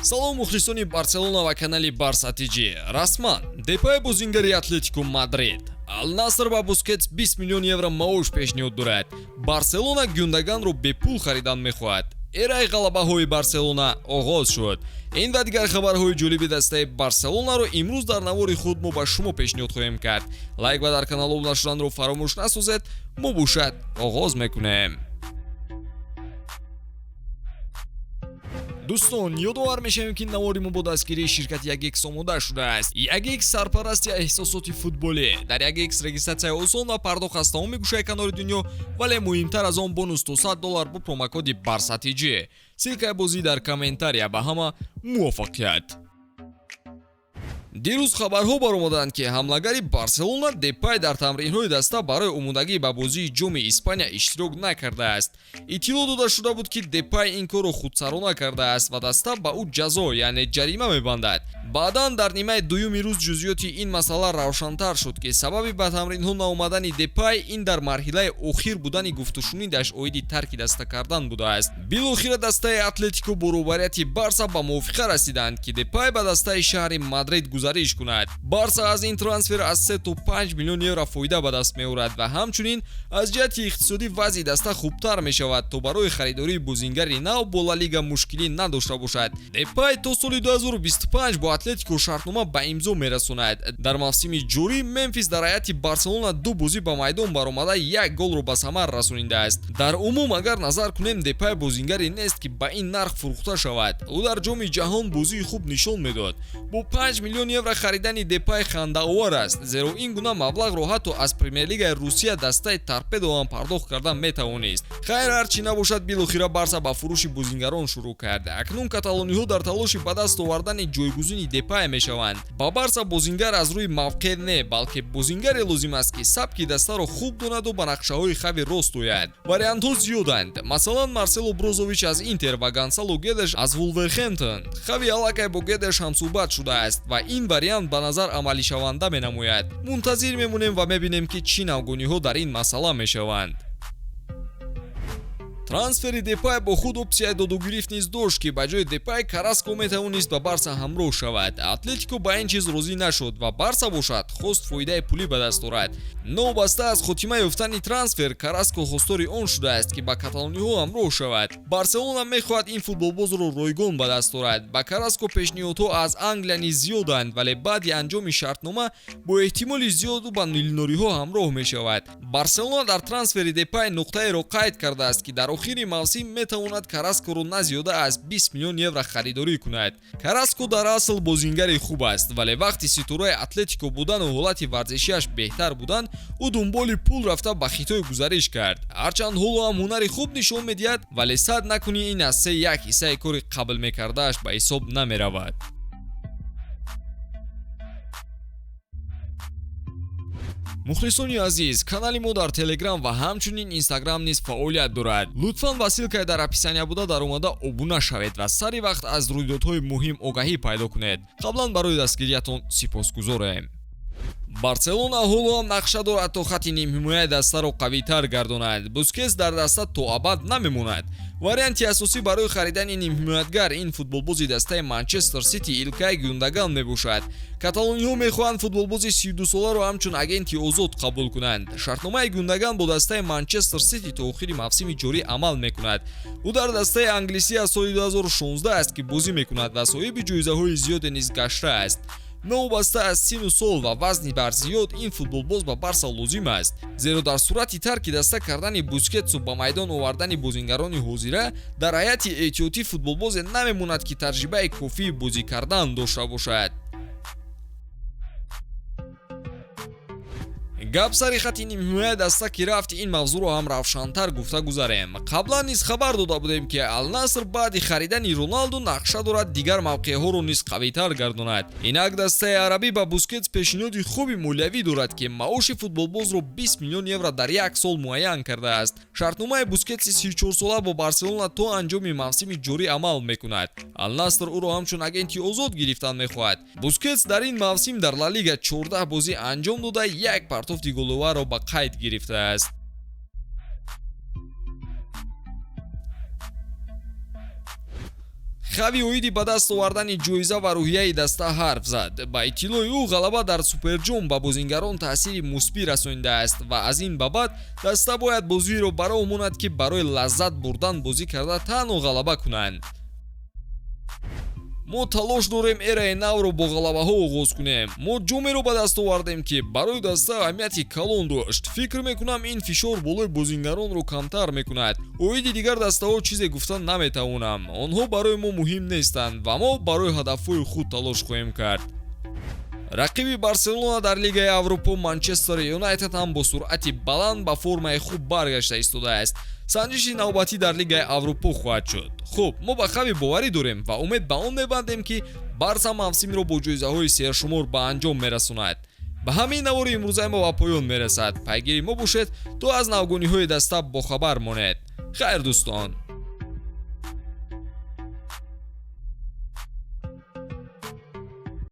Салом, мухлисони Барселона ва канали Барса ТЖ. Расман Депай бозингари Атлетико Мадрид. Ал-Наср ба Бускетс 20 миллион евро маош пешниҳод дорад. Барселона Гюндаганро бепул харидан мехоҳад. Эраи ғалабаҳои Барселона оғоз шуд. Ин ва дигар хабарҳои ҷолиби дастаи Барселонаро имрӯз дар навори худ мо ба шумо пешниҳод хоҳем кард. Лайк ва дар канал обуна шуданро фаромӯш насозед. Мо бошад оғоз мекунем. Дӯстон, ёдовар мешавем, ки навори мо бо дастгирии ширкати Ягекс омода шудааст. Ягекс сарпарасти эҳсосоти футболӣ. Дар Ягекс регистратсияи осон ва пардохт аз тамоми гӯшаи канори дунё, вале муҳимтар аз он бонус то $100 бо промокоди BARSATJ. Ссылкаи бозӣ дар комментария. Ба ҳама муваффақият. Дирӯз хабарҳо баромаданд, ки ҳамлагари Барселона Депай дар тамринҳои даста барои омодагӣ ба бозии ҷоми Испания иштирок накардааст. Иттилоъ дода шуда буд, ки Депай ин корро худсарона кардааст ва даста ба ӯ ҷазо, яъне ҷарима мебандад. Баъдан дар нимаи дуюми рӯз ҷузъиёти ин масъала равшантар шуд, ки сабаби ба тамринҳо наомадани Депай ин дар марҳилаи охир будани гуфтушунидаш оиди тарки даста кардан будааст. Билохира дастаи Атлетико бо роҳбарияти Барса ба мувофиқа расиданд, ки Депай ба дастаи шаҳри Мадрид гузариш кунад. Барса аз ин трансфер аз 3 то 5 миллион евро фоида ба даст меорад ва ҳамчунин аз ҷиҳати иқтисодӣ вазъи даста хубтар мешавад, то барои харидории бозингари нав бо Ла Лига мушкилӣ надошта бошад. Депай то соли 2025 бо Атлетико шартнома ба имзо мерасонад. Дар мавсими ҷорӣ Мемфис дар ҳайати Барселона ду бозӣ ба майдон баромада, як голро ба самар расонидааст. Дар умум агар назар кунем, Депай бозингаре нест, ки ба ин нарх фурӯхта шавад. Ӯ дар ҷоми ҷаҳон бозии хуб нишон медод. Бо 5 миллион евро харидани Депай хандаовар аст, зеро ин гуна маблағро ҳатто аз Премер-лигаи Русия дастаи Торпедо ҳам пардохт кардан метавонист. Хайр, ҳарчи набошад, билохира Барса ба фурӯши бозингарон шурӯъ кард. Акнун каталониҳо дар талоши ба даст овардани ҷойгузини Депай мешаванд. Ба Барса бозингар аз рӯи мавқеъ не, балки бозингаре лозим аст, ки сабки дастаро хуб донаду ба нақшаҳои Хави рост ояд. Вариантҳо зиёданд. Масалан, Марсело Брозович аз Интер ва Гонсало Гедеш аз Вулверхемптон. Хави аллакай бо Гедеш ҳамсӯҳбат шудааст ва ин вариант ба назар амалишаванда менамояд. Мунтазир мемонем ва мебинем, ки чӣ навгониҳо дар ин масъала мешаванд. Трансфери Депай бо худ опсияи додугирифт низ дошт, ки ба ҷои Депай Караско метавонист ба Барса ҳамроҳ шавад. Атлетико ба ин чиз розӣ нашуд ва Барса бошад хост фоидаи пулӣ ба даст орад. Новобаста аз хотима ёфтани трансфер, Караско хостори он шудааст, ки ба каталониҳо ҳамроҳ шавад. Барселона мехоҳад ин футболбозро ройгон ба даст орад. Ба Караско пешниҳодҳо аз Англия низ зиёданд, вале баъди анҷоми шартнома бо эҳтимоли зиёд ӯ ба миллионериҳо ҳамроҳ мешавад. Барселона дар трансфери Депай нуқтаеро қайд кардааст, ки дар охири мавсим метавонад Караскоро на зиёда аз 20 миллион евро харидорӣ кунад. Караско дар асл бозингари хуб аст, вале вақти ситораи Атлетико будану ҳолати варзишиаш беҳтар будан, ӯ дунболи пул рафта ба Хитой гузариш кард. Ҳарчанд ҳоло ҳам ҳунари хуб нишон медиҳад, вале сад накунӣ ин аз се як ҳиссаи кори қабл мекардааш ба ҳисоб намеравад. Мухлисони азиз, канали мо дар Телеграм ва ҳамчунин Инстаграм низ фаъолият дорад. Лутфан ба ссылкаи дар описания буда даромада обуна шавед ва сари вақт аз рӯйдодҳои муҳим огаҳӣ пайдо кунед. Қаблан барои дастгириятон сипосгузорем. Барселона ҳоло ҳам нақша дорад, то хати нимҳимояи дастаро қавитар гардонад. Бускетс дар даста то абад намемонад. Варианти асосӣ барои харидани нимҳимоятгар ин футболбози дастаи Манчестер Сити Илкай Гюндаган мебошад. Каталониҳо мехоҳанд футболбози 32-соларо ҳамчун агенти озод қабул кунанд. Шартномаи Гюндаган бо дастаи Манчестер Сити то охири мавсими ҷорӣ амал мекунад. Ӯ дар дастаи англисӣ аз соли 2016 аст, ки бозӣ мекунад ва соҳиби ҷоизаҳои зиёде низ гаштааст. Новобаста аз сину сол ва вазни барзиёд, ин футболбоз ба Барса лозим аст, зеро дар сурати тарки даста кардани Бускетсу ба майдон овардани бозингарони ҳозира дар ҳайати эҳтиётӣ футболбозе намемонад, ки таҷрибаи кофии бозӣ кардан дошта бошад. Гап сари хати нимҳимояи даста ки рафт, ин мавзӯъро ҳам равшантар гуфта гузарем. Қаблан низ хабар дода будем, ки Ал-Наср баъди харидани Роналду нақша дорад дигар мавқеъҳоро низ қавитар гардонад. Инак дастаи арабӣ ба Бускетс пешниҳоди хуби молиявӣ дорад, ки маоши футболбозро 20 миллион евро дар як сол муайян кардааст. Шартномаи Бускетси 34-сола бо Барселона то анҷоми мавсими ҷорӣ амал мекунад. Ал-Наср ӯро ҳамчун агенти озод гирифтан мехоҳад. Бускетс дар ин мавсим дар Ла Лига 14 бозӣ анҷом дода, як партофти головаро ба қайд гирифтааст. Хави оиди ба даст овардани ҷоиза ва рӯҳияи даста ҳарф зад. Ба иттилои ӯ, ғалаба дар Суперҷом ба бозингарон таъсири мусбӣ расонидааст ва аз ин ба баъд даста бояд бозиро ба роҳ монад, ки барои лаззат бурдан бозӣ карда, танҳо ғалаба кунанд. Мо талош дорем эраи навро бо ғалабаҳо оғоз кунем. Мо ҷомеро ба даст овардем, ки барои даста аҳамияти калон дошт. Фикр мекунам, ин фишор болои бозингаронро камтар мекунад. Оиди дигар дастаҳо чизе гуфта наметавонам. Онҳо барои мо муҳим нестанд ва мо барои ҳадафҳои худ талош хоҳем кард. Рақиби Барселона дар Лигаи Аврупо, Манчестер Юнайтед, ҳам бо суръати баланд ба формаи хуб баргашта истодааст. Санҷиши навбатӣ дар Лигаи Аврупо хоҳад шуд. Хуб, мо ба Хави боварӣ дорем ва умед ба он мебандем, ки Барса мавсимро бо ҷоизаҳои сершумор ба анҷом мерасонад. Ба ҳамин навори имрӯзаи мо ба поён мерасад. Пайгири мо бошед, то аз навгониҳои даста бохабар монед. Хайр, дӯстон.